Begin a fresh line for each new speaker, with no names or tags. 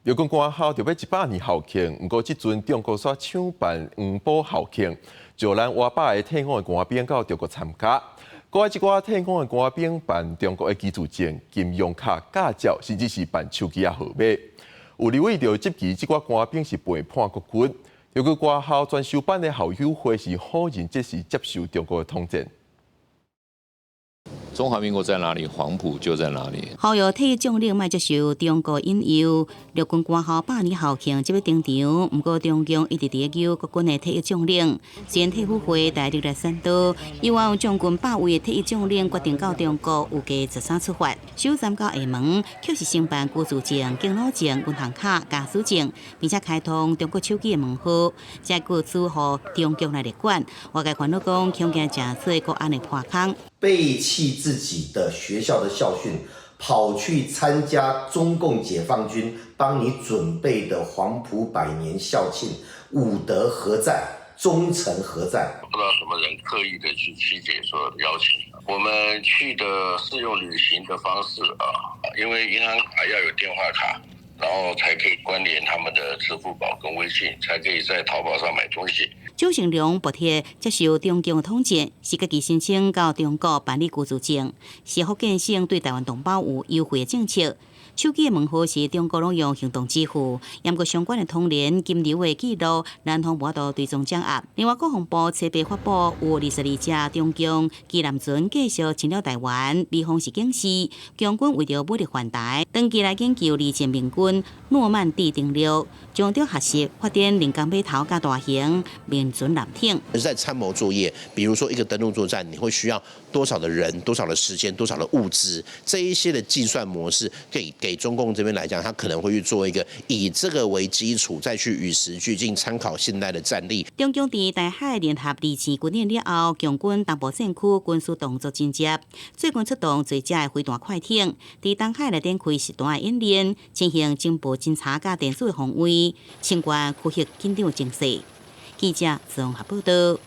陸軍官校就欲100年校慶，毋過這陣中國煞搶辦黃埔校慶，招咱倚百个退伍的官兵到中國參加。閣愛這寡退伍的官兵辦中國的居住證、金融卡、駕照，甚至是辦手機仔號碼。有立委就質疑這寡官兵是背叛國軍。陸軍官校專修班的校友會是否認這是接受中國的統戰。
中華民國在哪裡，黃埔就在哪裡。
呼籲退役將領莫接受中國引誘，陸軍官校百年校慶這欲登場，毋過中共一直佇咧誘國軍的退役將領，雖然退輔會大力來宣導，猶原有將近100位的退役將領決定到中國預計13出發，首站到廈門，卻是申辦居住證、敬老證、銀行卡、駕駛證，並且開通中國手機的門號，這個處予中共來列管。外界煩惱講，恐驚成做國安的破空。
背棄自己的學校的校訓，跑去參加中共解放軍幫你準備的黃埔百年校慶，武德何在？忠誠何在？
不知道什麼人刻意的去曲解，說邀請我們去的是用旅行的方式啊，因為銀行卡要有電話卡，然後才可以關聯他們的支付寶跟微信，才可以在淘寶上買東西。
周成良駁斥接受中共統戰，是家己申請到中國辦理居住證，是福建省對台灣同胞有優惠的政策。手機的門號是中國攏用行動支付，毋過相關的通聯金流的記錄，咱攏無法度追蹤掌握。另外，國防部初步發布有22隻中共機艦船繼續侵擾台灣，美方是警示，共軍為著武力犯台，長期來研究二戰盟軍諾曼底登陸，將著學習發展人工碼頭佮大型民船艦艇。
是在參謀作業，比如說一個登陸作戰，你會需要多少的人、多少的時間、多少的物資，這一些的計算模式，給中共這邊來講，他可能會去做一個以這個為基礎，再去與時俱進，參考現代的戰力。
中共佇台海聯合二戰軍演了後，共軍東部戰區軍事動作緊接，最近出動濟隻的飛彈快艇，佇東海來展開實彈的演練，進行情報偵查佮電子的防衛，深懸區域緊張情勢。記者綜合報道。